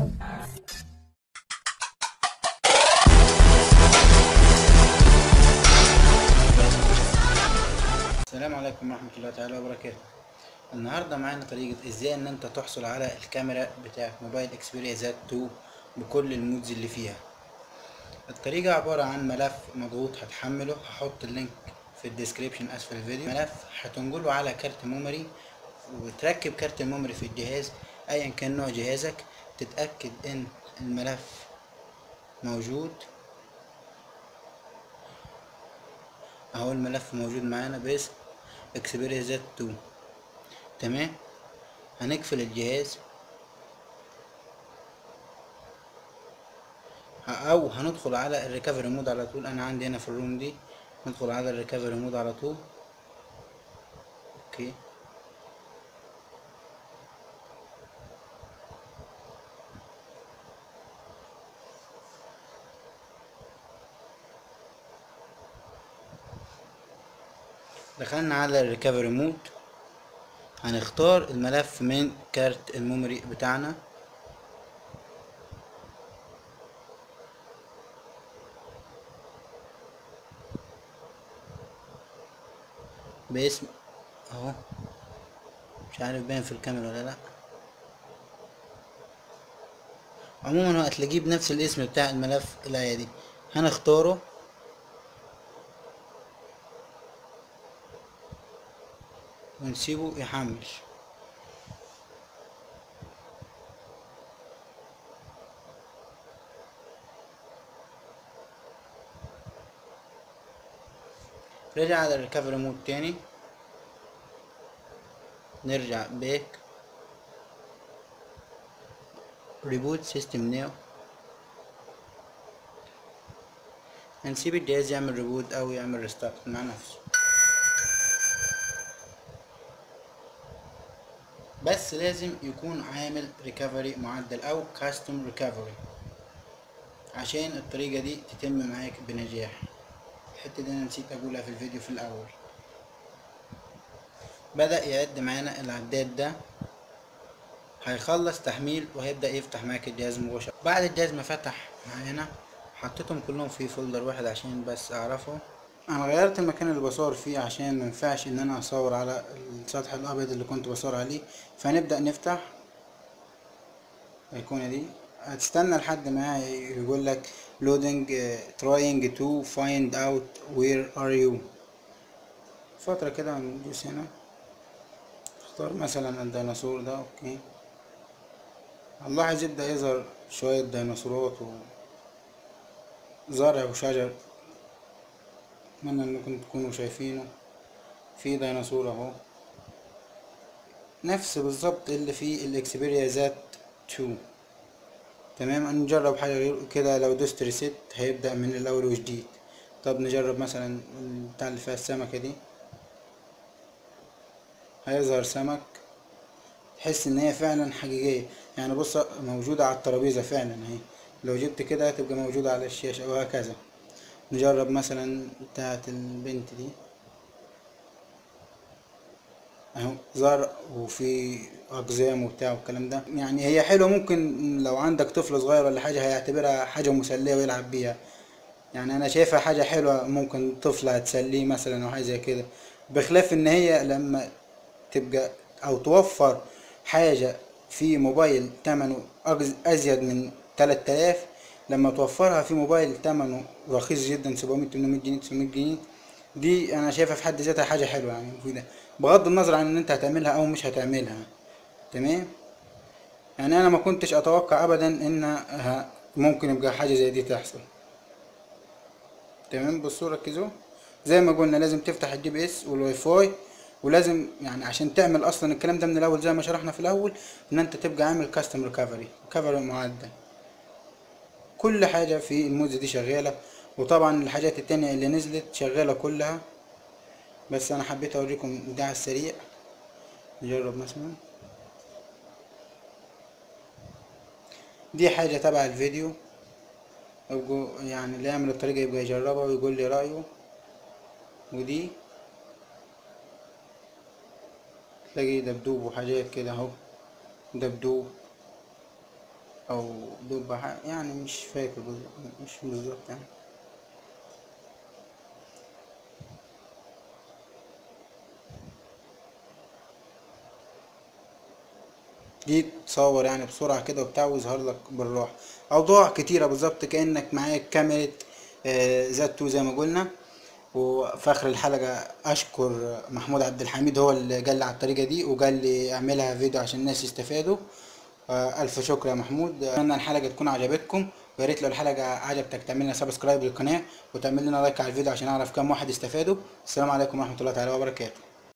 السلام عليكم ورحمة الله تعالى وبركاته. النهاردة معانا طريقة ازاي ان انت تحصل على الكاميرا بتاعة موبايل Xperia Z2 بكل ال mods اللي فيها. الطريقة عبارة عن ملف مضغوط هتحمله، هحط ال link في ال description اسفل الفيديو. ملف هتنقله على كارت memory وتركب كارت ال memory في الجهاز ايا كان نوع جهازك، تتأكد ان الملف موجود. اهو الملف موجود معانا باسم Xperia Z2. تمام، هنقفل الجهاز او هندخل على ال recovery mode على طول. انا عندي هنا في ال ROM دي، ندخل على ال recovery mode على طول. okay، دخلنا على ال recovery mode، هنختار الملف من كارت ال memory بتاعنا. باسم اهو، مش عارف باين في الكاميرا ولا لا. عموما هو هتلاقيه بنفس الاسم بتاع الملف العادي، هنختاره. ونسيبه يحمل. رجع على ال recovery mode تاني، نرجع back، reboot system now. هنسيب الجهاز يعمل reboot او يعمل restart مع نفسه، بس لازم يكون عامل recovery معدل او custom recovery عشان الطريقة دي تتم معاك بنجاح. الحتة دي انا نسيت اقولها في الفيديو في الاول. بدأ يعد معانا العداد ده، هيخلص تحميل وهيبدأ يفتح معاك الجهاز مباشرة. بعد الجهاز ما فتح معانا، حطيتهم كلهم في folder واحد عشان بس اعرفه. انا غيرت المكان اللي بصور فيه عشان مينفعش ان انا اصور على السطح الابيض اللي كنت بصور عليه. فهنبدأ نفتح الايقونة دي، هتستنى لحد ما يقول لك loading trying to find out where are you. فترة كده هندوس هنا، اختار مثلا الديناصور ده. okay، هنلاحظ يبدأ يظهر شوية ديناصورات وزرع وشجر، اتمنى انكم تكونوا شايفينه. في ديناصور اهو، نفس بالظبط اللي في ال Xperia Z2. تمام، نجرب حاجة غير كده. لو دوست reset هيبدأ من الاول وجديد. طب نجرب مثلا بتاع اللي فيها السمكة دي، هيظهر سمك، تحس ان هي فعلا حقيقية. يعني بص، موجودة على الترابيزة فعلا اهي، لو جبت كده هتبقى موجودة على الشاشة وهكذا. نجرب مثلا بتاعة البنت دي اهو، زرع وفي اقزام وبتاع والكلام ده. يعني هي حلوة، ممكن لو عندك طفل صغير ولا حاجة هيعتبرها حاجة مسلية ويلعب بيها. يعني انا شايفها حاجة حلوة، ممكن طفل هتسليه مثلا او حاجة زي كده. بخلاف ان هي لما تبقى او توفر حاجة في موبايل تمنه ازيد من 3000، لما توفرها في موبايل تمنه رخيص جدا 700 800 جنيه 900 جنيه، دي انا شايفها في حد ذاتها حاجة حلوة يعني مفيدة، بغض النظر عن ان انت هتعملها او مش هتعملها. تمام، يعني انا ما كنتش اتوقع ابدا ان ممكن يبقى حاجة زي دي تحصل. تمام، بصوا ركزوا، زي ما قلنا لازم تفتح ال GPS والواي فاي، ولازم يعني عشان تعمل اصلا الكلام ده من الاول زي ما شرحنا في الاول، ان انت تبقى عامل custom recovery، recovery معدل. كل حاجة في ال mods دي شغالة، وطبعا الحاجات التانية اللي نزلت شغالة كلها، بس انا حبيت اوريكم ده على السريع. نجرب مثلا دي حاجة تبع الفيديو، يعني اللي يعمل الطريقة يبقى يجربها ويقول لي رأيه. ودي تلاقي دبدوب وحاجات كده اهو، دبدوب. او دبة، يعني مش فاكر بالظبط، مش بالظبط يعني. دي تصور يعني بسرعة كده وبتاع ويظهر لك بالراحة. أوضاع كتيرة بالظبط كأنك معاك كاميرا Z2 زي ما قلنا. وفي آخر الحلقة أشكر محمود عبد الحميد، هو اللي قال لي على الطريقة دي وقال لي اعملها فيديو عشان الناس يستفادوا. ألف شكر يا محمود. أتمنى الحلقة تكون عجبتكم، ويا ريت لو الحلقة عجبتك تعمل لنا subscribe للقناة وتعمل لنا like على الفيديو عشان أعرف كم واحد استفادوا. السلام عليكم ورحمة الله تعالى وبركاته.